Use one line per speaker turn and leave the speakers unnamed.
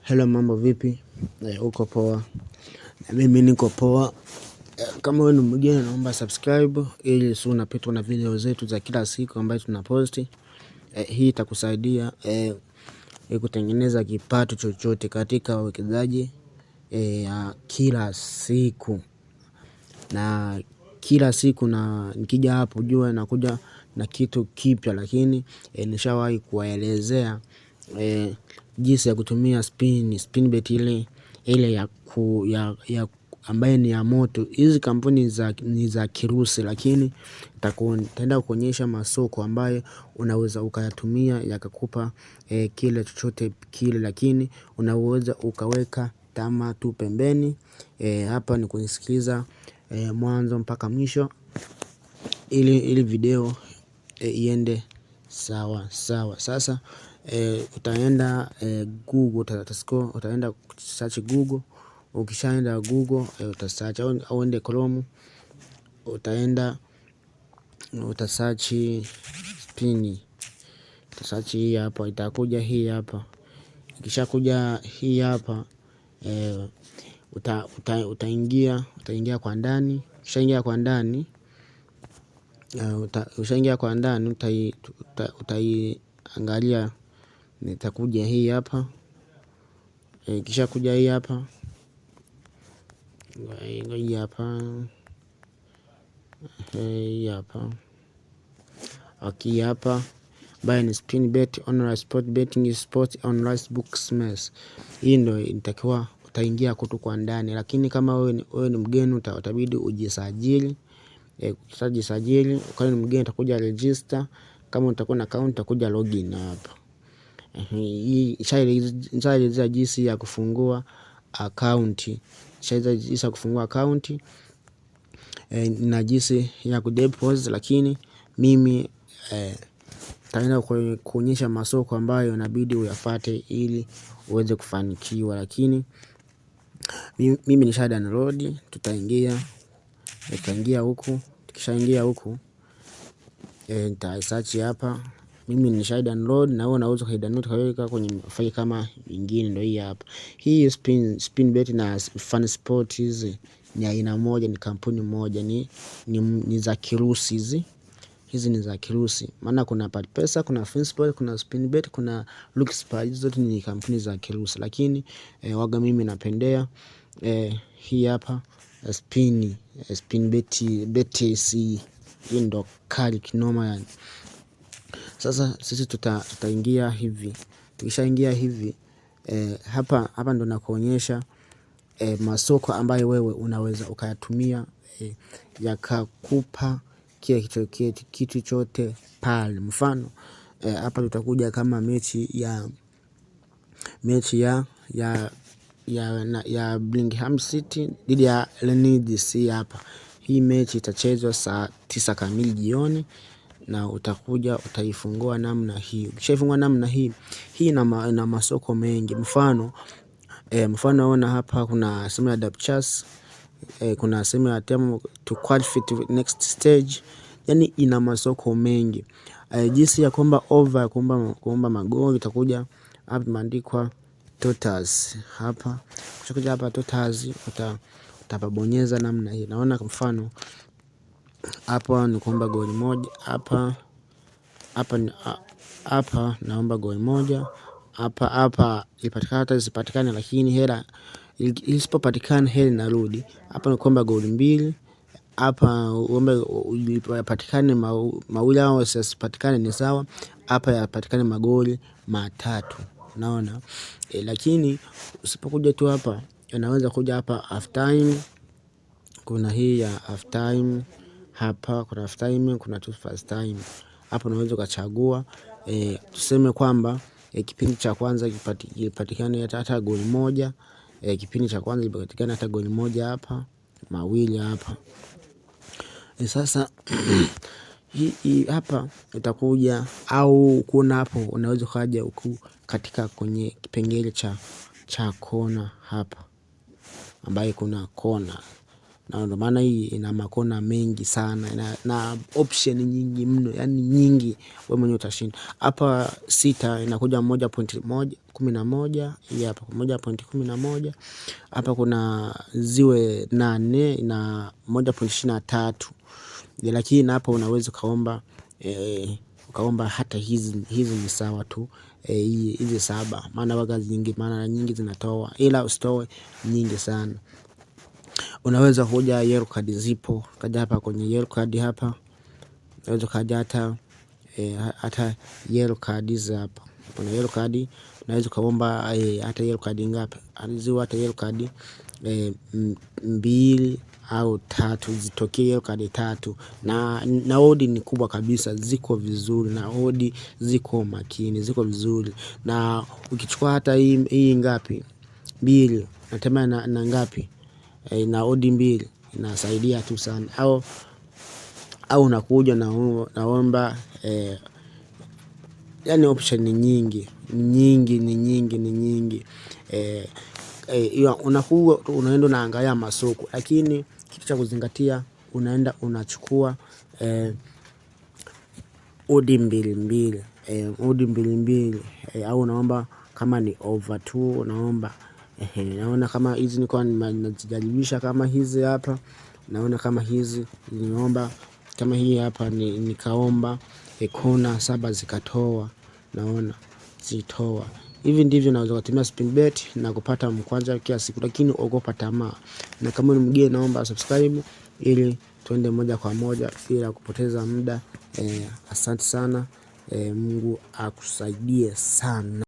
Hello, mambo vipi? Uko poa? Na mimi niko poa. Kama wewe ni mgeni, naomba subscribe ili usiwe unapitwa na video zetu za kila siku ambayo tunaposti. Hii itakusaidia kutengeneza kipato chochote katika uwekezaji ya kila siku na kila siku, na nikija hapo jua nakuja na kitu kipya, lakini nishawahi kuwaelezea jinsi ya kutumia spin bet ile ile ya, ku, ya, ya ambaye ni ya moto. Hizi kampuni ni za Kirusi, lakini nitaenda kuonyesha masoko ambayo unaweza ukayatumia yakakupa kile chochote kile, lakini unaweza ukaweka tamaa tu pembeni. Hapa ni kunisikiza mwanzo mpaka mwisho ili video iende sawa sawa. Sasa utaenda Google, utaenda search Google. Ukishaenda Google utasearch au uende Chrome, utaenda utasearch spin, utasearch hii hapa, itakuja hii hapa. Ikishakuja hii hapa utaingia kwa ndani. Ukishaingia kwa ndani utaiangalia, itakuja hii hapa. Ikisha kuja hii hapa, hii hapa, hii hapa, okay, hapa ambayo ni spin bet online sport betting sport online books mess. Hii ndio itakiwa utaingia kutu kwa ndani, lakini kama wewe ni mgeni utabidi ujisajili. Ukishajisajili kama ni mgeni utakuja register, kama utakuwa na account utakuja login hapa. Hii nishaelezea jinsi ya kufungua account, nishaelezea jinsi ya kufungua account na jinsi ya kudeposit, lakini mimi nitaenda kuonyesha masoko ambayo inabidi uyafate ili uweze kufanikiwa, lakini mimi nisha download, tutaingia huku, tukishaingia huku nita search hapa. Mimi nisha download na wewe unaweza ukaidownload ukaweka kwenye faili kama nyingine, ndio hii hapa. Hii spin bet na Fun Sport hizi ni aina moja, ni kampuni moja, ni za Kirusi hizi. Hizi ni za Kirusi. Maana kuna Pesa, kuna Funsport, kuna Spinbet, kuna Luxpar, hizi zote ni kampuni za Kirusi. Lakini waga mimi napendea hii hapa spin bet hii ndo kali kinoma yani. Sasa sisi tutaingia hivi. Tukishaingia hivi hapa hapa ndo nakuonyesha masoko ambayo wewe unaweza ukayatumia yakakupa kile kitu chote pale. Mfano hapa tutakuja kama mechi ya Birmingham City dhidi ya Leeds hapa. Hii mechi itachezwa saa 9 kamili jioni na utakuja utaifungua namna hii. Ukishaifungua namna hii, hii ina masoko mengi. Mfano ona hapa kuna sehemu ya Dapchas, kuna sehemu ya team to qualify to next stage. Yani ina masoko mengi. Jinsi ya kuomba over ya kuomba magoli itakuja hapa imeandikwa totals hapa. Ukishakuja hapa totals utapabonyeza namna hii. Naona kwa mfano hapa ni kuomba goli moja, hapa hapa hapa naomba goli moja, hapa hapa ipatikane hata isipatikane, lakini hela isipopatikana hela inarudi. Hapa ni kuomba goli mbili, hapa uombe yapatikane mawili au yasipatikane ni sawa, hapa yapatikane magoli matatu. Unaona? Lakini usipokuja tu hapa, unaweza kuja hapa half time. Kuna hii ya half time hapa, kuna half time, kuna tu first time. Hapo unaweza ukachagua tuseme kwamba kipindi cha kwanza kipatikane hata goli moja, kipindi cha kwanza kipatikane hata goli moja hapa, mawili hapa. Sasa hii hapa utakuja au kuna hapo unaweza ukaja huku katika kwenye kipengele cha kona hapa, ambaye kuna kona. Na ndio maana hii ina makona mengi sana na option nyingi mno, yani nyingi, wewe mwenyewe utashinda. Hapa sita inakuja 1.1 11, hii hapa 1.11. Hapa kuna ziwe 8 na 1.23, lakini hapa unaweza ukaomba hata hizi hizi ni sawa tu, hizi 7, maana waga nyingi, maana nyingi zinatoa, ila usitoe nyingi sana. Unaweza kuja yellow card zipo, kaja hapa kwenye yellow card hapa, unaweza kaja hata yellow card hizi hapa. Kuna yellow card, unaweza kaomba hata yellow card ngapi? Ziwe hata yellow card 2 au 3, zitokee yellow card 3, na odi ni kubwa kabisa, ziko vizuri na odi ziko makini, ziko vizuri. Na ukichukua hata hii ngapi? 2, natema na ngapi? Na odi 2 inasaidia tu sana. Au unakuja na naomba yani option ni nyingi, nyingi ni nyingi ni nyingi. Unakuwa unaenda unaangalia masoko, lakini kitu cha kuzingatia, unaenda unachukua odi 2 2, odi 2 2, au unaomba kama ni over 2 unaomba. Naona kama hizi nilikuwa nazijaribisha kama hizi hapa, naona kama hizi nimeomba kama hii hapa nikaomba kona 7 zikatoa, naona zitoa. Hivi ndivyo naweza kutumia SpinBet na kupata mkwanja kila siku, lakini ogopa tamaa. Na kama ni mgeni, naomba subscribe ili tuende moja kwa moja bila kupoteza muda. Asante sana. Mungu akusaidie sana.